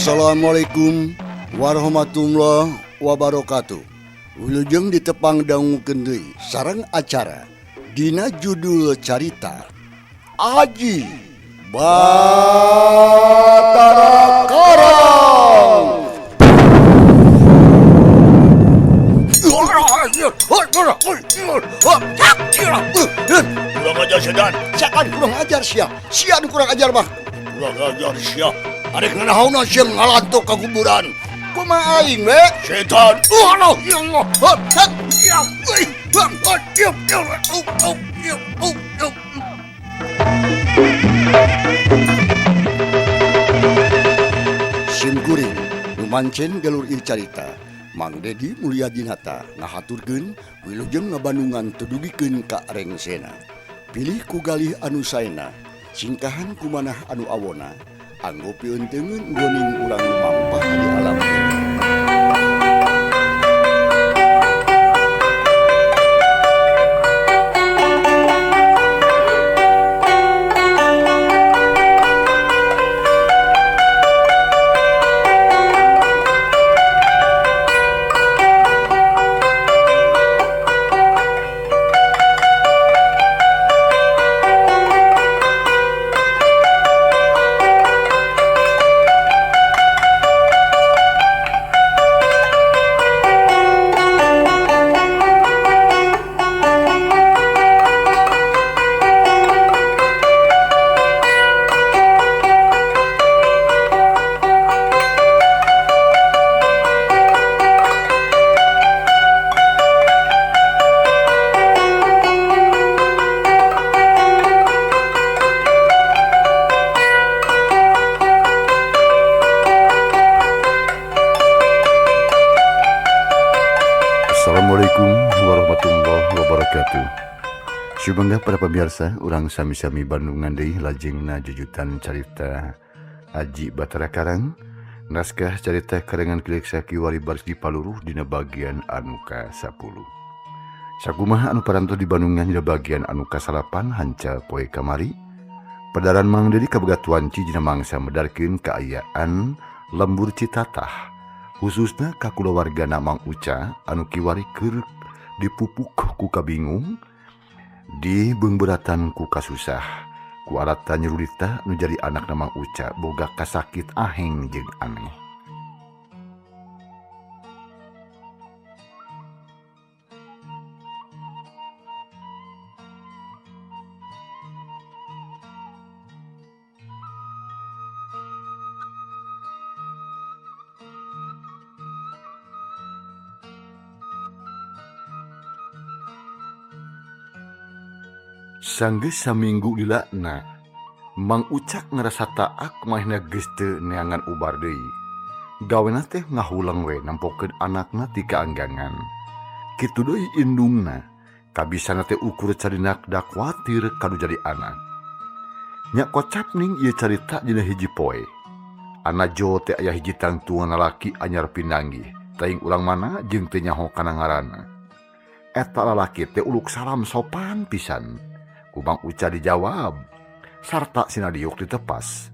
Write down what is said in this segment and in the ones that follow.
Assalamualaikum warahmatullahi wabarakatuh. Wilujeng ditepang dangukeun deui sareng acara dina judul carita Aji Batara Karang. Kurang ajar sedan. Siakan kurang ajar sia. Sia nu kurang ajar mah. Kurang ajar sia. Arek nganahauna sia ngalantok ka kuburan. Kumaha aing we? Setan. Allah ya Allah. Ya. Sim kuring nu mancen galur ieu carita. Mang Dedi Mulyadinata ngahaturkeun wilujeng ngabandungan teu dugikeun ka rengsena. Pilih ku galih anu saena, singkahan ku manah anu awona, anggo piunteungeun goning urang lumampah di alam dunya. Assalamualaikum warahmatullahi wabarakatuh. Sumangga para pemirsa, urang sami-sami Bandungan deui lajengna jujutan carita Aji Batara Karang. Naskah carita karangan Ki Sakiwari baris dipaluruh dina bagian anu ka-10. Sakumaha anu parantos di Bandungan dina bagian anu ka-9 hanca poe kamari. Pedaran Mang Dedi kaboga tuanci dina mangsa medarkeun kaayaan lembur Citatah, khususna ka kulawargana Mang Uca anu kiwari keur dipupuk ku kabingung, dibeungbeuratan ku kasusah, ku alatan nyerulita nu jadi anakna Mang Uca boga kasakit aheng jeung aneh. Sanggeus saminggu lilana, Mang Ucak ngarasa taak manehna geus teu neangan ubar deui. Gawena teh ngahuleng we nempokeun anakna ti kaanggangan. Kitu deui indungna, kabisana teh ukur carinak da kuatir ka nu jadi anak. Nya kocap ning ieu carita dina hiji poe. Anajo teh aya hiji tangtungan lalaki anyar pinanggih, teuing urang mana jeung teu nyaho kana ngaranna. Eta lalaki teh uluk salam sopan pisan. Ku Mang Uca dijawab, sarta sinadiuk ditepas.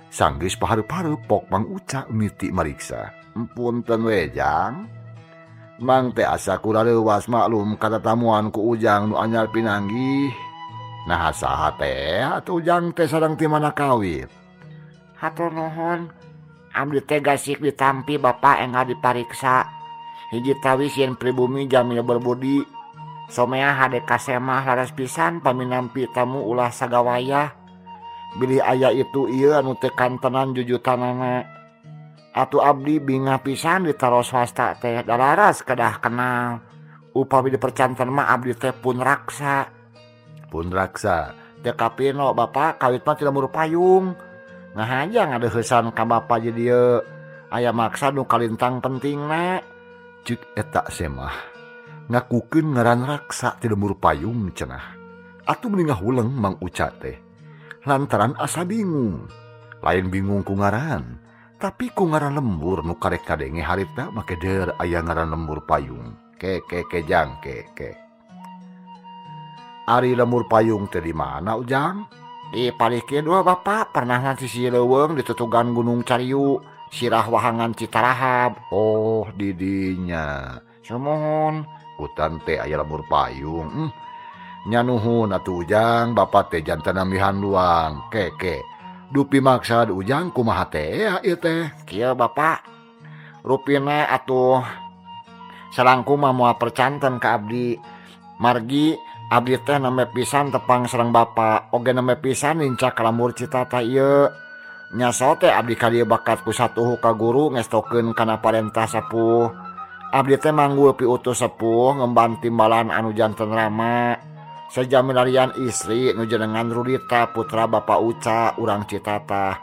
Sanggeus pahareup-hareup pok Mang Uca miti mariksa. Punten we jang. Mang teh asa kurareuwas maklum katatamuan ku Ujang nu anyar pinanggih. Nah saha teh atuh Ujang teh sareng ti mana kawit? Hatur nuhun. Abdi teh gasik ditampi Bapak enggal dipariksa. Hiji tawis yen pribumi jamil berbudi. Somea hade kasemah laras pisan paminampi tamu ulah sagawayah. Bilih aya itu ieu anu teu kantenan jujutanana. Atuh abdi bingah pisan ditaros swasta teh dalaras kedah kenal. Upami dipercanten mah abdi teh pun raksa. Pun raksa. Teu kapino Bapak kawit mah ti lembur payung. Ngahaja ngadeuheusan ka Bapak di dieu. Aya maksa nu kalintang pentingna. Ceuk eta semah. Ngakukeun ngaran raksa ti lembur payung cenah. Atuh meni ngahuleng Mang Uca teh. Lantaran asa bingung. Lain bingung ku ngaran, tapi ku ngaran lembur nu karek kadenge harita make deur aya ngaran lembur payung. Ke ke ke jang ke ke. Ari lembur payung teh di mana Ujang? Di palih kidul Bapak, pernah nanti si leuweung ditutugan Gunung Cariu. Sirah wahangan Citarahab. Oh didinya. Sumuhun. Hutan teh aya lembur payung. Nya nuhun atuh Ujang, bapak teh janten namihan luang. Keke. Dupi maksad Ujang kumaha teh ya ieu teh? Kieu bapak. Rupina atuh salangkung mah moal percanten ka abdi. Margi abdi teh nembe pisan tepang sareng bapak, oge nembe pisan nincak ka lembur Citata ieu. Nyaso teh abdi ka dieu bakat ku satuhu ka guru ngestokeun kana parentah sepuh. Abdi teh manggul piutus sepuh ngemban timbalan anu janten rama. Sejaminarian istri nu jenengan Rudita putra Bapak Uca urang Citata.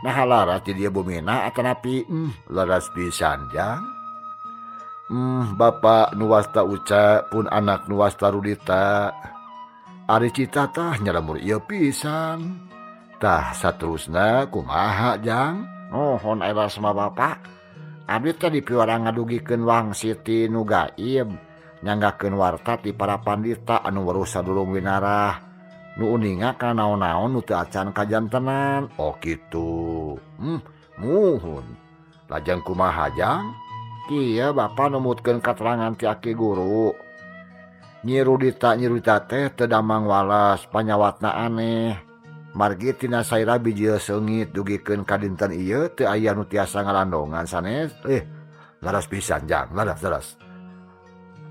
Nah laras di dieu bumina atanapi laras pisan jang. Bapak nu wasta Uca pun anak nu wasta Rudita. Ari Citata nya lembur ieu pisan. Tah saterusna kumaha jang? Nuhun aya sama bapak. Abdi teh dipiwarang ngadugikeun wangsiti nu gaib, nyanggakeun warta ti para pandita anu weruh sadulung winarah. Nu uninga kana naon-naon nu teu acan kajantenan. Oh kitu. Muhun. Lajeng kumaha jang? Kieu bapak numutkeun katerangan ti aki guru. Nyi Rudita teh teu damang walas, panyawatna aneh. Margi tina saira bijil seungit dugikeun ka dinten ieu teu aya nu tiasa ngalandongan sanes. Laras pisan jang, laras.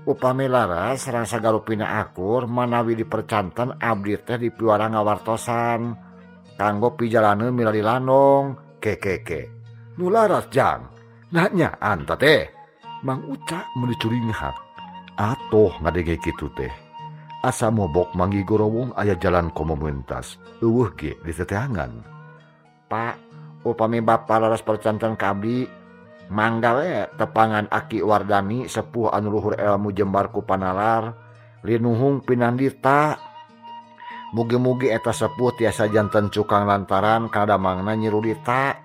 Upami laras sareng sagarupina akur manawi dipercanten abdi teh dipiwarang ngawartosan kanggo pijalaneun milari landong. Kekeke. Nu laras jang. Nah nyaan ta teh. Mang Uca meuni curinghak. Atoh ngadenge kitu teh. Asa mobok manggi gorowong aya jalan komo mentas. Eueuh ge diteteangan. Pak, upami bapa laras percanten ka abdi, mangga we tepangan Aki Wardani sepuh anu luhur ilmu jembar ku panalar, linuhung pinandita. Mugi-mugi eta sepuh tiasa janten cukang lantaran kana damangna Nyi Rudita.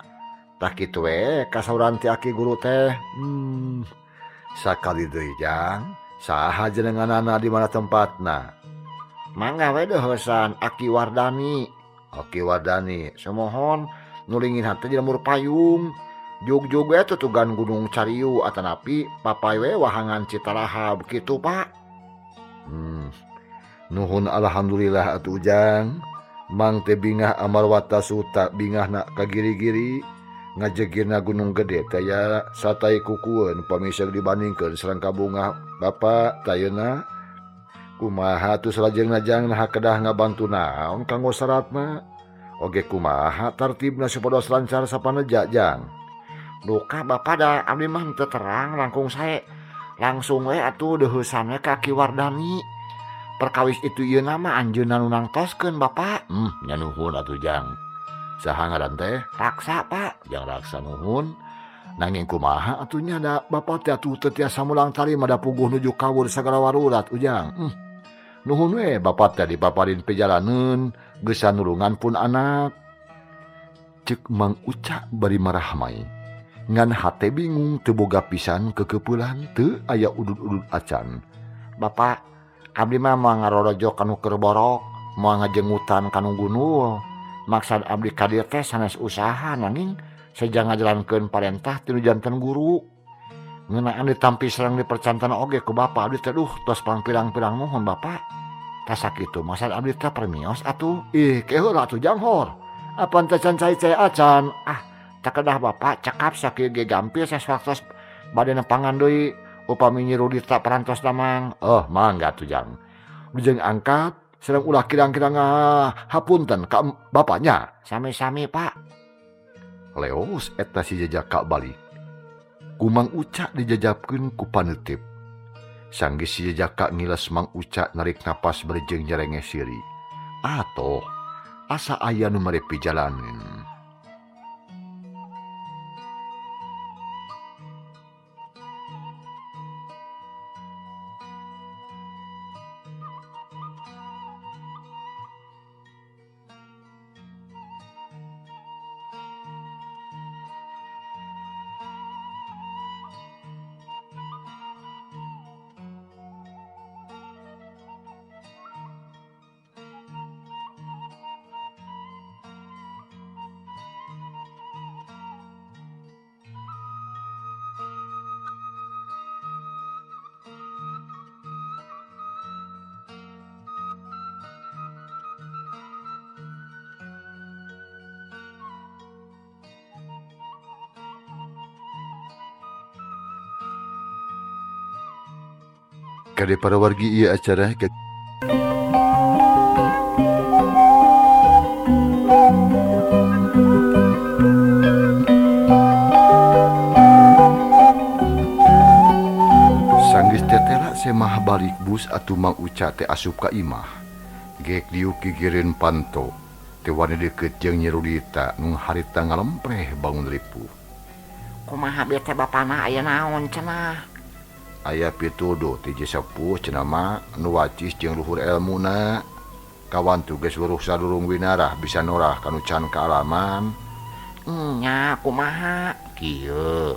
Tah kitu we kasauran ti aki guru teh. Sakali deui jang. Saha jenenganana di mana tempatna? Mangga we deuheusan Aki Wardani. Aki Wardani, sumuhun nulingin hate di lembur payung. Jug-jug we tutugan Gunung Cariu atanapi papai we wahangan Citarahab kitu Pak. Nuhun alhamdulillah atuh Ujang. Mang teh bingah amarwata suta bingahna ka giri-giri. Ngajegirna Gunung Gede teh ya satai kukueun pamiseuh dibandingkeun sareng kabungah Bapak tayeuna. Kumaha atuh salajengna jang nah kedah ngabantu naon kanggo saratna? Oge kumaha tartibna supados lancar sapaneja jang? Duka Bapak da abdi mah teu terang langkung sae. Langsung we atuh deuheusan we ka Ki Wardani. Perkawis itu ieu nama anjeunna nu nangtoskeun Bapak. Nya nuhun atuh jang. Saha ngaran teh? Raksa Pak. Jang Raksa nuhun. Nanging kumaha atuh nya da bapak teh atuh teu tiasa mulang tari mada puguh nuju kawur sagala warurat Ujang. Nuhun we bapak teh dipaparin pijalaneun geus nulungan pun anak. Ceuk Mang Uca bari marahmai. Ngan hate bingung teu boga pisan kekeupelan teu aya udud-udud acan. Bapak, abdi mah moal ngarorojo kanu keur borok, moal ngajengutan kanu gunul. Maksad abdi ka dieu teh sanes usaha nanging seja ngajalankeun parentah ti nu janten guru. Ngeunaan ditampi sareng dipercanten oge ku bapak abdi teh duh tos pangpirang-pirang nuhun bapak. Tah sakitu maksad abdi teh permios atuh. Ih, keheula atuh jang hor. Apan teh can cai-cai acan. Ah, takedah bapak cekap sakieu ge gampil saswaktos bade nepangan deui upami Nyi Rudita parantos damang. Oh, mangga atuh jang. Ujang angkat sareng ulah kirang-kirang hapunten ka bapaknya. Sami-sami Pak. Leos eta si jejaka balik. Ku Mang Uca dijajapkeun ku paneuteup. Sanggeus si jejaka ngiles Mang Uca narik napas bari jeung nyerenge siri. Atoh asa aya nu mere pijalaneun. Kade para wargi ieu acara Sanggeus tetela semah balik bus atuh Mang Uca teh asup ka imah. Gek diuk gigireun panto teu wani deukeut jeung Nyi Rudita nu harita ngalempreh bangun ripuh. Kumaha bieu teh bapana aya naon cenah? Aya pituduh ti sepuh cenah mah nu wacis jeung luhur elmuna. Kawantu geus weruh sadurung winarah bisa norah kanu can kaalaman. Nya kumaha? Kieu.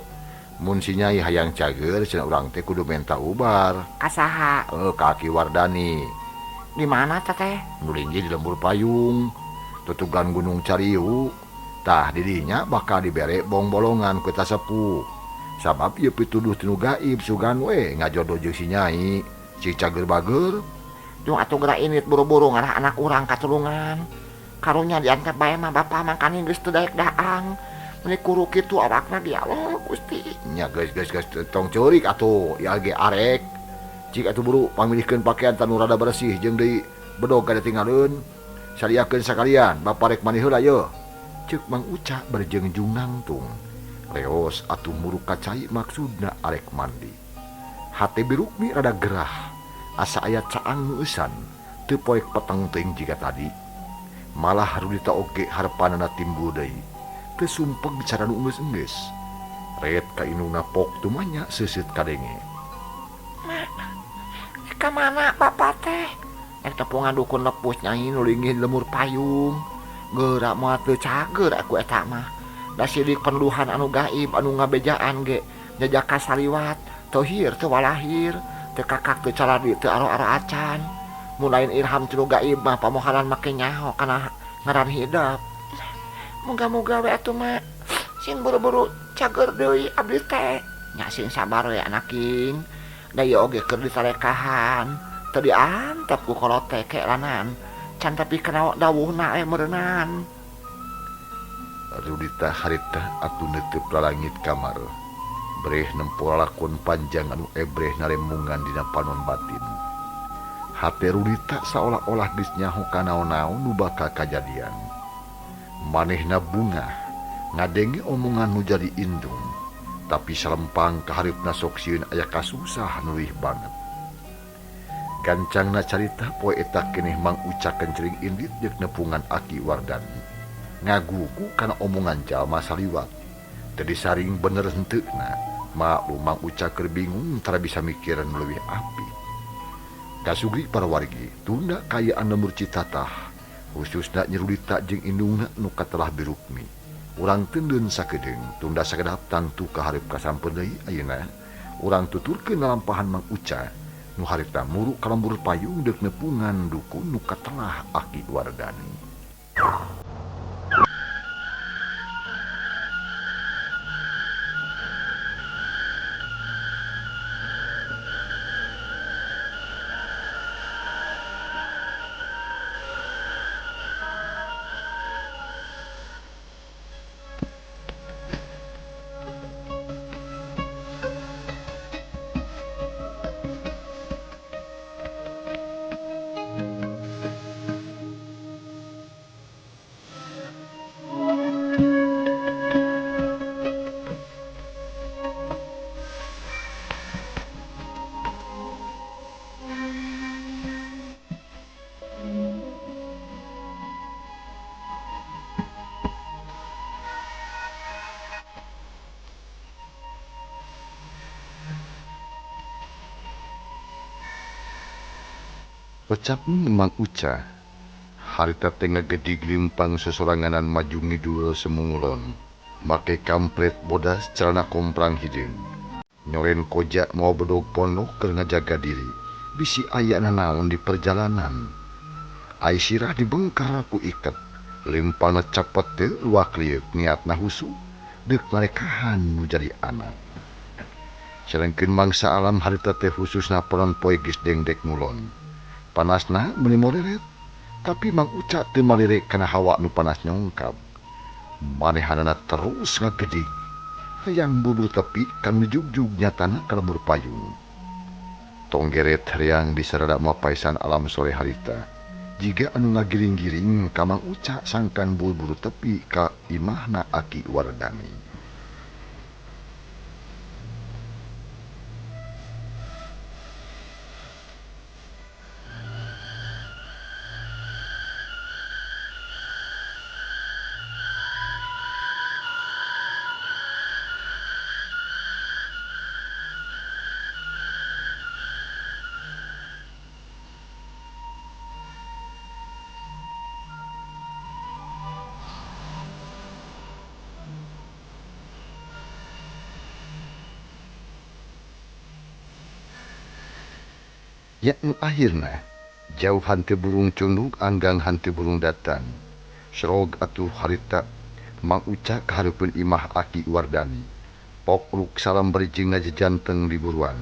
Mun si Nyai hayang cager cenah urang teh kudu menta ubar. Ka saha? Ka Aki Wardani. Di mana teh teh? Nu linggih di lembur payung. Tutugan Gunung Cariu. Tah di dinya bakal dibere bongbolongan ku eta sepuh. Sabab ieu pituduh tinu gaib sugan we ngajodoh jeung si Nyai. Si cager bager. Jung atuh geura indit buru-buru ngarah anak urang katulungan. Karunya diantep bae mah bapa mangkaning geus teu daek daang. Meuni kuru kitu awakna ge Allah Gusti. Nya geus geus geus tong ceurik atuh, ieu ge arek. Cik atuh buru pamilihkeun pakaian tanu rada bersih jeung deui bedog kada tinggalkeun. Sadiakeun sakalian, bapa rek mandi heula yeuh. Ceuk Mang Uca berjeung jung nangtung. Reos atuh muruk ka cai maksudna arek mandi. Hate Birukmi rada gerah, asa aya caang nu eusan, teu poek peteng teuing jiga tadi. Malah Rudita oge harepanana timbul deui, teu sumpeg cara nu enggeus-enggeus. Ret ka indungna pok tumanya seuseut kadenge. Mak, ka mana bapa teh? Rek tepungan dukun lepus Nyai nu linggih di lemur payung. Geura moal teu cager aku eta mah. Da sidik penduhan anu gaib anu ngabejaan ge jajaka saliwat teu hir teu walahir teu kakak teu caladi teu aro-aro acan. Mun lain ilham tinu gaib mah pamohanan make nyaho kana ngaran hidep. Muga-muga we atuh mah sing buru-buru cager deui abdi teh. Nya sing sabar we anaking. Da ieu oge keur ditarekahan teu diantep ku kolot teh keelanan. Can tapi kana dawuhna we meureunan. Rudita harita atuh neuteub lalangit kamar. Breh nempo lalakon panjang anu ebreh naremungan dina panon batin. Hate Rudita saolah-olah geus nyaho ka naon-naon nu bakal kajadian. Manehna bungah ngadenge omongan nu jadi indung, tapi salempang kahareupna sok sieun aya kasusah nu leuwih banget. Gancangna carita poe eta keneh Mang Uca kencring indit jeung nepungan Aki Wardani. Ngagugu kana omongan jalma saliwat. Teu disaring bener henteuna, maklum Mang Uca keur bingung tara bisa mikiran nu leuwih apik. Kasugri para wargi tunda kaayaan lembur Citatah, khususna Nyi Rudita jeung indungna nu katelah Birukmi. Urang teundeun sakedeung tunda sakedap tangtu kahareup kasampeun deui ayeuna. Urang tuturkeun lalampahan Mang Uca nu harita muru ka lembur payung deuk nepungan dukun nu katelah Aki Wardani. Pecap Mang Uca harita teh ngagedig limpang sesoranganan maju ngidul semungulon make kampret bodas celana komprang hideung nyoren koja mau bedog pondok keur ngajaga diri bisi aya nanaon di perjalanan. Ai sirah dibengkar ku iket limpangna cepet teu luak lieuk niatna husu deuk marekahan nu jadi anak. Sedengkeun mangsa alam harita teh khususna panon poe geus dengdek ngulon. Panasna meuni moreret, tapi Mang Uca teu malirek kana hawa nu panas nyongkap. Manehanana terus ngagedig, hayang bubur tepi kan jugjug nyatana ka lembur payung. Tonggeret riang disarada mapaisan alam sore harita. Jiga anu ngagiring-giring ka Mang Uca sangkan buru-buru tepi ka imahna Aki Wardani. Ya nu akhirna jauh hante burung cunduk anggang hante burung datang. Serog atuh harita Mang Uca kahareupeun imah Aki Wardani. Pokruk salam berjing ngajejanteng di buruan.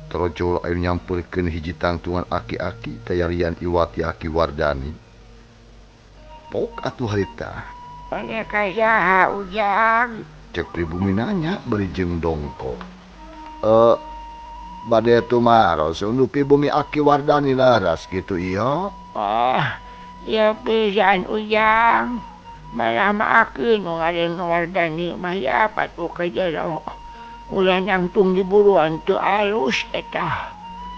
Torojol ayu nyampeurkeun hiji tangtungan aki-aki tayarian iwati Aki Wardani. Pok atuh harita. Pada kasaha Ujang? Cek pribumi nanya bari jeung dongkok. Bade tumaros nupi bumi Aki Wardani laras gitu iya. Oh, ya pisan Ujang. Malah mah aki nu ngaran Wardani mah ya patuh ka jero. Ulah nangtung di buruan teu alus eta.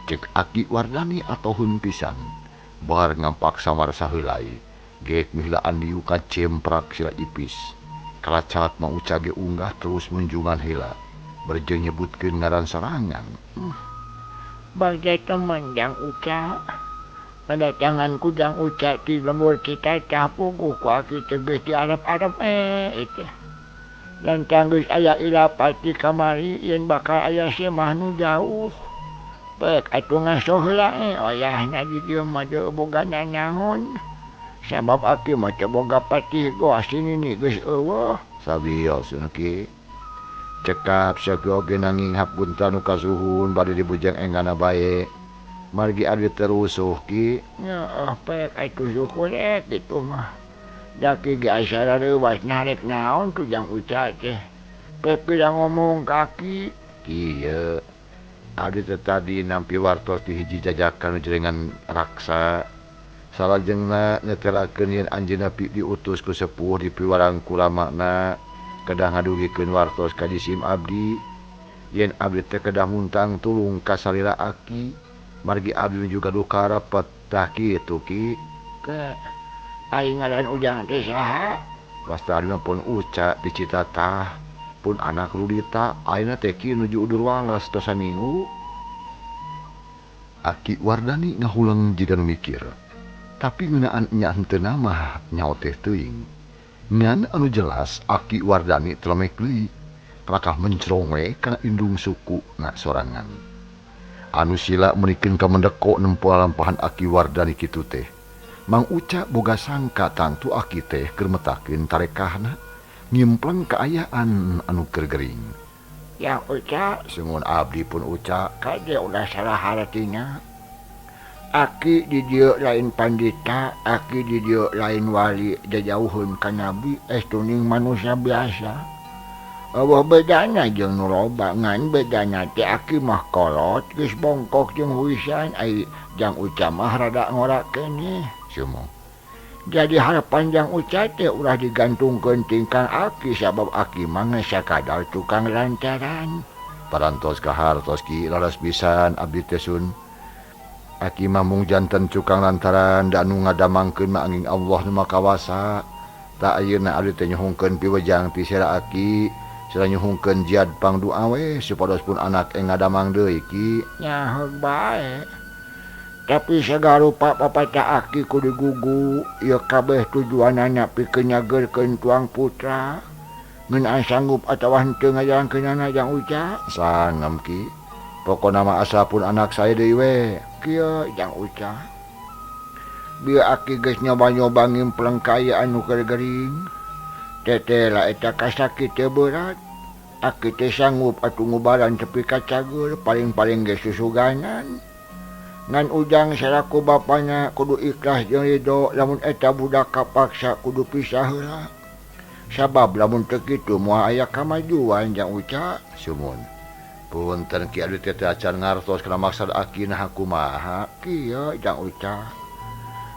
Cek Aki Wardani atohun pisan. Bar ngampak samar saheulai. Geek mihlaan diu ka cemprak sila ipis. Kalacat Mang Uca ge unggah terus munjungan heula. Berjeng nyebutkeun ngaran sorangan. Bagai teman Jang Uca. Kedatanganku Jang Uca di lembur kita tah puguh ku aki tegas di Arab-Arab itu. Dan tanggeus aya ilapati kamari yen bakal aya semah nu jauh. Pek atuh ngasoh heula oyahna di dieu mah teu boga nanaon. Sabab aki mah teu boga patih goa sinini geus eueuh. Sabios ki. Cekap sakieu oge nanging hapunten nu kasuhun bade dibujeng enggana bae. Margi abdi terusuh ki. Heeh pek atuh syukur kitu mah. Da ki ge asa rareuwas narek naon tuh Jang Uca teh. Pek geura ngomong ka aki. Kieu. Abdi teh tadi nampi wartos di hiji jajakan jerengan raksa. Salajengna nyetelakeun yen anjeunna diutus ku sepuh di piwarang kulamana. Kedah ngadugikeun wartos ka jisim abdi yen abdi teh kedah muntang tulung ka salira aki margi abdi juga duka rapet tah kitu ki. Ke aing ngaran Ujang teh saha? Wasta abdi mah pun Uca di Citatah pun anak Rudita ayeuna teh ki nuju udur walas tos saminggu. Aki Wardani ngahuleng jiga nu mikir tapi ngeunaan nya henteu mah nyaho teh teuing. Ngan anu jelas Aki Wardani telemek deui kalakah mencrong we kana indung suku na sorangan. Anu sila meunikeun ka mendeko nempo lalampahan Aki Wardani kitu teh. Mang Uca boga sangka tangtu aki teh keur metakeun tarekahna ngimpleng kaayaan anu keur gering. Yang Uca, sungun abdi pun Uca kade ulah salah hartina. Aki di dieu lain pandita, aki di dieu lain wali, jajauheun ka nabi, estuning manusia biasa. Eueuh bedana jeung nu loba, ngan bedana teh aki mah kolot geus bongkok jeung huisan, ai Jang Uca mah rada ngora keneh. Sumong. Jadi harapan Jang Uca teh ulah digantungkeun tingkang aki sabab aki mah geus sakadar tukang lantaran. Parantos ka hartos ki laras pisan abdi teh sun. Aki mah mung janten cukang lantaran da anu ngadamangkeun mah angin Allah nu makawasa. Ta ayeuna abdi teh nyuhungkeun piwejang ti sera aki, sera nyuhungkeun jiad pangdua we supados pun anak eng ngadamang deui ki. Nyaho bae. Tapi sagarupa papata aki kudu gugu, ieu kabeh tujuanana pikeun nyageurkeun tuang putra. Ngeunaan sanggup atawa henteu ngajalankeunana Jang Uca? Sangem ki. Pokona mah asa pun anak saya deui we. Kieu Jang Uca. Bieu aki geus nyoba-nyoba ngimpleng kaayaan nu keur gering. Teteh lah eta kasakit teu berat. Aki teh sanggup atuh ngubaran tepi ka cager, paling-paling geus susuganan. Ngan Ujang salaku bapana kudu ikhlas jeung ridho lamun eta budak kapaksa kudu pisah heula. Sabab lamun teu kitu moal aya kamajuan Jang Uca. Sumun. Punten Ki abdi teh acan ngartos kana maksad aki nah kumaha kieu Jang Uca.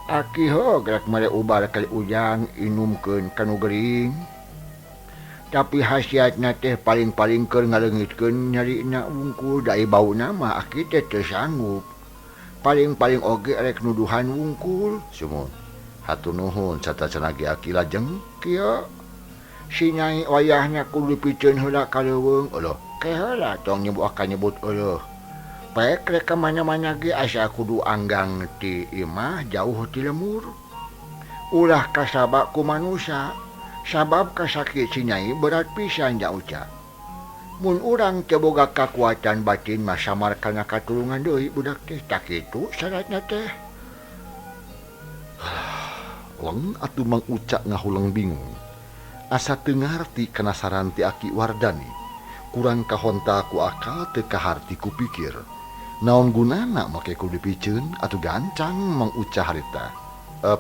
Aki heuh gerak mere ubar ka Ujang inumkeun ka nu gering. Tapi khasiatna teh paling-paling keur ngaleungitkeun nyerina wungkul da bauna mah aki teh teu sanggup. Paling-paling oge rek nuduhan wungkul. Sumuhun. Hatur nuhun satacana ge aki lajeng kieu. Si Nyai wayahna kudu dipiceun heula ka leuweung. Eueuh, ke heula tong nyebut ka nyebut eueuh. Pek rek ka mana-mana ge asa kudu anggang ti imah jauh ti lemur. Ulah kasaba ku manusa. Sabab kasakit si Nyai berat pisan Jang Uca. Mun urang teu boga kakuatan batin mah samar kana katulungan deui budak teh tak kitu syaratna teh. Leng atuh Mang Uca ngahuleng bingung. Asa teu ngarti kana saran ti Aki Wardani. Kurang kahonta ku akal teu kaharti ku pikir. Naon gunana make kudu dipiceun atuh gancang Mang Uca harita.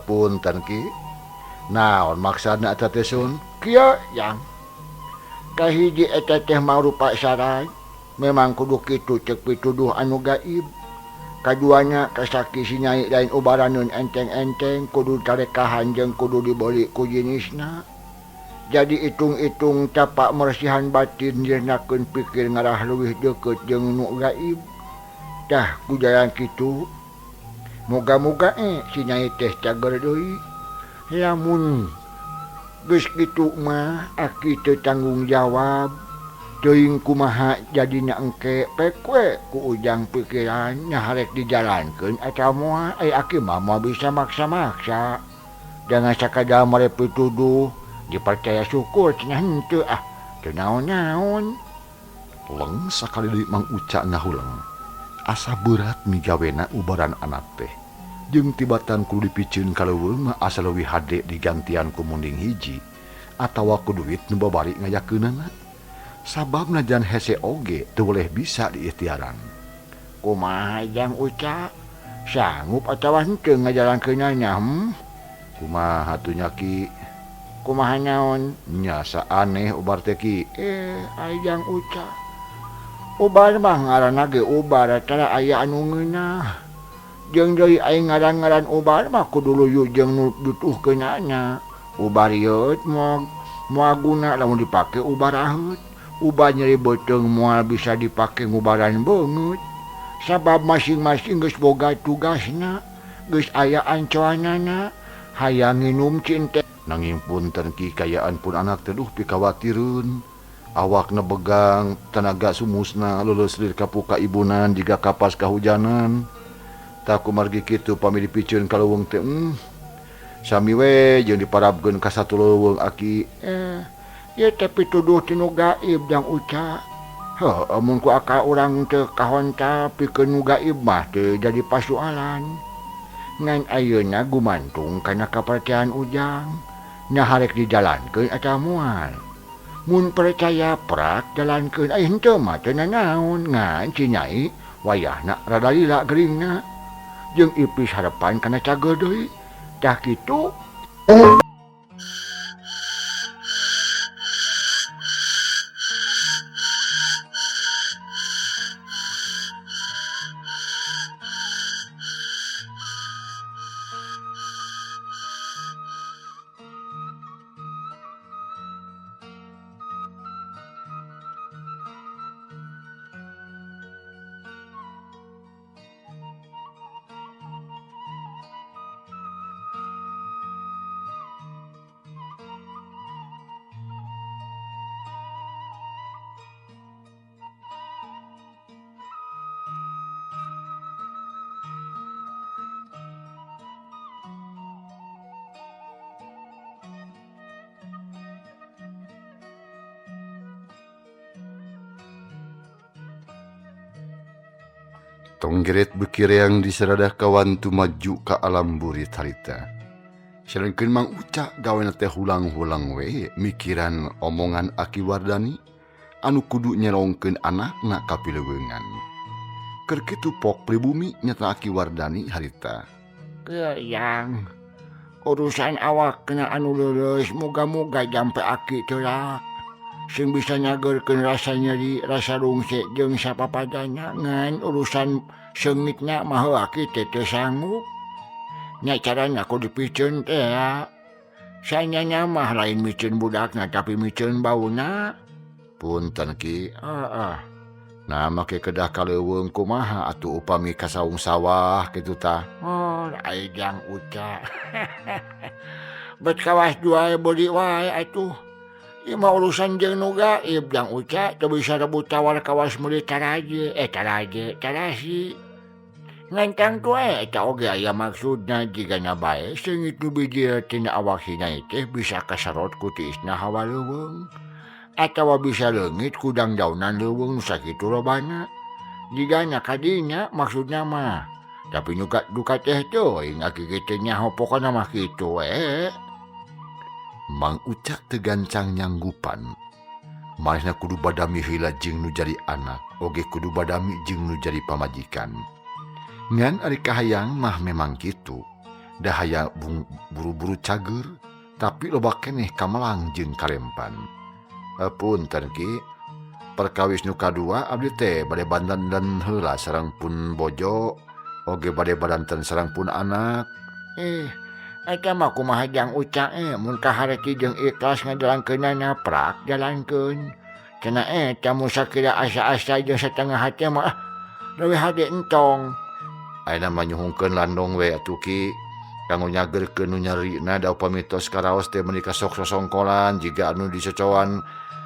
Punten Ki. Naon maksudna eta teh Sun? Kieu Jang. Kahiji eta teh mangrupa syarat. Memang kudu kitu ceuk pituduh anu gaib. Kaduana kasaki si Nyai lain ubaraneun enteng-enteng kudu tarekahan jeung kudu dibeli ku jinisna. Jadi itung-itung tapak mersihan batin jirnakeun pikir ngarah leuwih deukeut jeung nu gaib. Tah ku jalan kitu. Moga-moga si Nyai teh cager deui. Lamun geus kitu mah aki teu tanggung jawab. Teuing kumaha jadina engke pek we ku Ujang pikiran nya harek dijalankeun atawa moal. Ai aki mah moal bisa maksa-maksa. Jangan sakadar mere pituduh dipercaya syukur cenah henteu ah teu naon-naon. Leng sakali deui Mang Uca ngahuleng. Asa berat migawena ubaran anak teh. Jeung tibatan kudu dipiceun ka leuweung mah asa leuwih hade digantian ku munding hiji atawa ku duit nu babari ngayakeunana. Sabab najan hese oge teu boleh bisa diikhtiaran. Kumaha Jang Uca? Sanggup atawa henteu ngajalankeunana? Kumaha atuh nya Ki? Kumaha naon? Nya asa aneh ubar teh Ki. Ai Jang Uca. Ubar mah ngaranna ge ubar tara aya anu ngeunah. Jeung deui ai ngaran-ngaran ubar mah kudu luyu jeung nu dutuhkeunana. Ubar ieu moal guna lamun dipake ubar aheut. Ubar nyeri beuteung moal bisa dipake ngubaran beungeut. Sabab masing-masing geus boga tugasna, geus aya ancoanana, hayang nginum cinte. Nanging punten Ki kayaan pun anak teh duh pikawatireun. Awakna begang, tenaga sumusna leuleus lir kapuka ibunan jiga kapas kahujanan. Tah kumargi kitu pami dipiceun ka leuweung teh sami we jeung diparabkeun ka satu leuweung aki. Ieu teh pituduh ti nu gaib Jang Uca. Heuh, mun ku akal urang teu kahontal pikeun nu gaib mah teu jadi pasualan. Ngan ayeuna gumantung kana kapercayaan Ujang. Nya harek dijalankeun atawa moal. Mun percaya prak jalankeun ai henteu mah teu nanaon ngan si Nyai wayahna rada lila geuringna. Jeung ipis harepan kana cager deui. Tah kitu. Tonggeret bekireang di seradah kawan tumaju ka alam burit harita. Sedangkeun Mang Uca gawena teh hulang-hulang we mikiran omongan Aki Wardani anu kudu nyelongkeun anakna ka pileuweungan. Keur kitu pok pribumi nyata Aki Wardani harita. Kieu Yang, urusan awakna anu leuleus moga-moga jampe aki teu. Sing bisa nyageurkeun rasa nyeri, rasa rungse jeung sapapadana ngan urusan seungitna mah heuh aki teh teu sanggup. Nya carana kudu dipiceun teh ya. Sanyanya mah lain miceun budakna tapi miceun bauna. Punten Ki. Heeh. Nah make kedah ka leuweung kumaha atuh upami ka saung sawah kitu tah. Oh, ai Jang Uca. Bet kawas jual beuli wae atuh. Ieu mah urusan jeung nu gaib Jang Uca teu bisa rebut tawar kawas meuli taraje, taraje, tarasi. Ngan tangtu we eta oge aya maksudna jigana bae seungit nu bijil tina awak hinai teh bisa kaserot ku tiisna hawa leuweung. Atawa bisa leungit ku dangdaunan leuweung nu sakitu lobana. Jigana kadinya maksudna mah. Tapi nu duka teh teuing aki ge teu nyaho pokona mah kitu we. Mang Uca teu gancang nyanggupan. Manehna kudu badami heula jeung nu jadi anak, oge kudu badami jeung nu jadi pamajikan. Ngan ari kahayang mah memang kitu. Da hayang buru-buru cager, tapi loba keneh kamelang jeung kalempan. Punten Ki, perkawis nu kadua abdi teh bade banten heula sareng pun bojo, oge bade badanten sareng pun anak. Eta mah kumaha Jang Uca mun kaharti jeung ikhlas ngajalankeunana prak jalankeun. Cenah eta mun sakira asa-asa jeung satengah hate mah leuwih hade entong. Ayeuna mah nyuhungkeun landong we atuh Ki. Kanggo nyageurkeun nu nyerina da upami tos karaos teh meuni kasok sosongkolan jiga anu dicocoan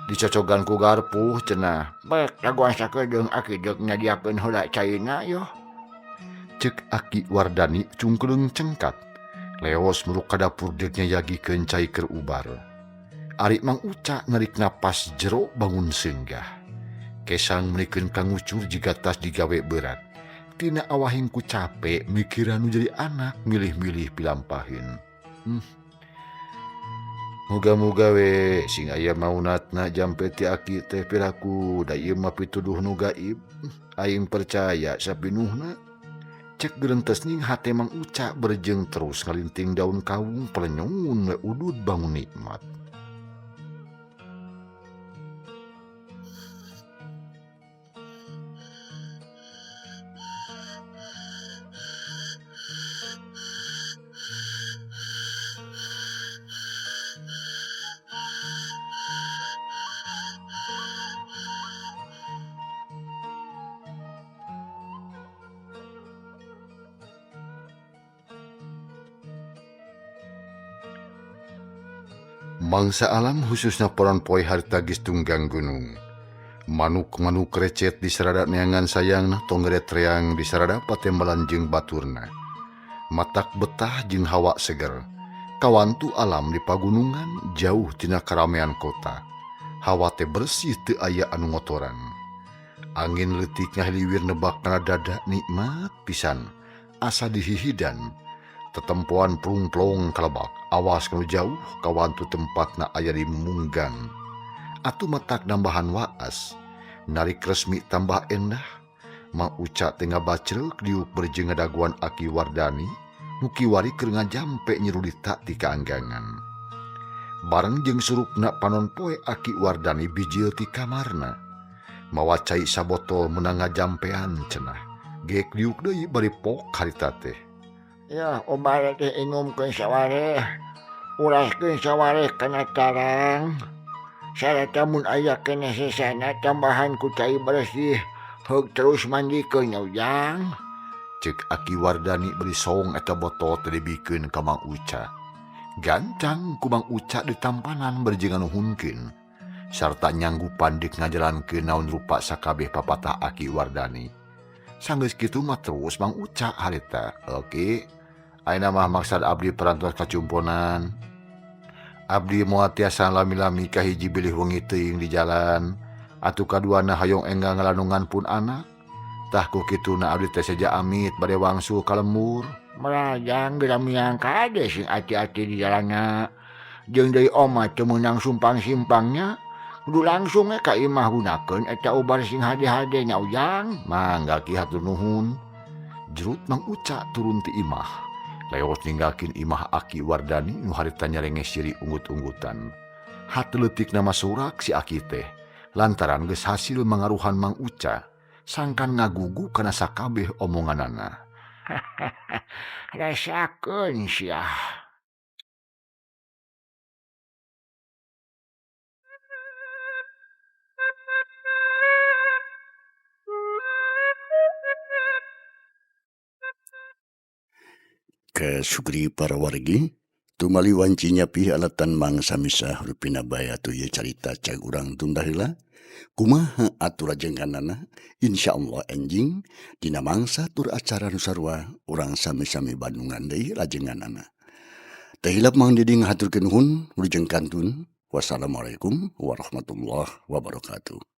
dicocogan ku garpuh cenah. Bek dagoan sakedeung aki deuk nyadiakeun heula caina yoh. Ceuk Aki Wardani cungkleung cengkat. Leos muruk ka dapur deuk nyayagikeun cai keur ubar. Ari Mang Uca narik napas jero bangun senggah. Kesang meunikeun kangucur jiga tas digawe berat. Tina awahing ku cape mikiran nu jadi anak milih-milih pilampahin. Muga-muga we sing aya maunatna jampe ti aki teh piraku da ieu mah pituduh nu gaib. Aing percaya sapinuhna. Cek gerentes ning hate Mang Uca berjeng terus ngalinting daun kawung pelenyongun we udud bangun nikmat. Mangsa alam khususna poron poe harita geus tunggang gunung. Manuk-manuk recet di sarada neangan sayangna tonggeret reang di sarada patembalan jeung baturna. Matak betah jeung hawa seger. Kawantu alam di pagunungan jauh tina karamean kota. Hawa teh bersih teu aya anu ngotoran. Angin leutik ngahiliwir nebak kana dada nikmat pisan. Asa dihihidan. Tetempoan plung-plong kalebak, awas kanu jauh kawantu tempatna aya di munggang. Atuh matak nambahan waas, narik resmi tambah endah. Mang Uca teh ngabacreuk diuk berjeng ngadaguan Aki Wardani, nu kiwari keur ngajampe nyerulita ti kaanggangan. Bareng jeung surupna panon poe Aki Wardani bijil ti kamarna. Mawa cai sabotol meunang ngajampean cenah. Geek diuk deui bari pok harita teh. Ya, obat teh inumkeun sawareh, uraskeun sawareh kana tarang. Sarata mun aya keneh sesana tambahan ku cai bersih, heug terus mandikeun nya Ujang. Ceuk Aki Wardani bari song eta botol teh dibikeun ka Mang Uca. Gancang ku Mang Uca ditampanan bari jeung nganuhunkeun. Sarta nyanggupan deuk ngajalankeun naon rupa sakabeh papatah Aki Wardani. Sanggeus kitu mah terus Mang Uca harita. Oke. Ayeuna mah maksad abdi parantos kacumponan. Abdi moal tiasa lami-lami kahiji bilih wengi teuing di jalan. Atuh kaduana hayong enggal ngalandungan pun anak. Tah ku kituna abdi teh seja amit bade wangsul ka lembur. Merajang geura miang kade sing ati-ati di jalanna. Jeung deui oma teu meunang sumpang-simpangnya. Kudu langsung we ka imah gunakeun eta ubar sing hade-hade nya Ujang. Mangga Ki hatur nuhun. Jerut Mang Uca turun ti imah. Lewat ninggalkeun imah Aki Wardani nu harita nyarenge siri unggut-unggutan. Hate leutikna mah surak si aki teh lantaran geus hasil mangaruhan Mang Uca sangkan ngagugu kana sakabeh omonganana. Rasakeun sia. Kasukri para wargi tumali wanci nyapih alatan mangsa misah rupina bae atuh ieu carita cag urang tunda heula kumaha atuh rajengkanana insyaallah enjing dina mangsa tur acara nu sarua urang sami-sami bandungan deui rajenganana. Teu hilap Mang Diding ngahaturkeun nuhun wilujeng kantun. Wassalamualaikum warahmatullahi wabarakatuh.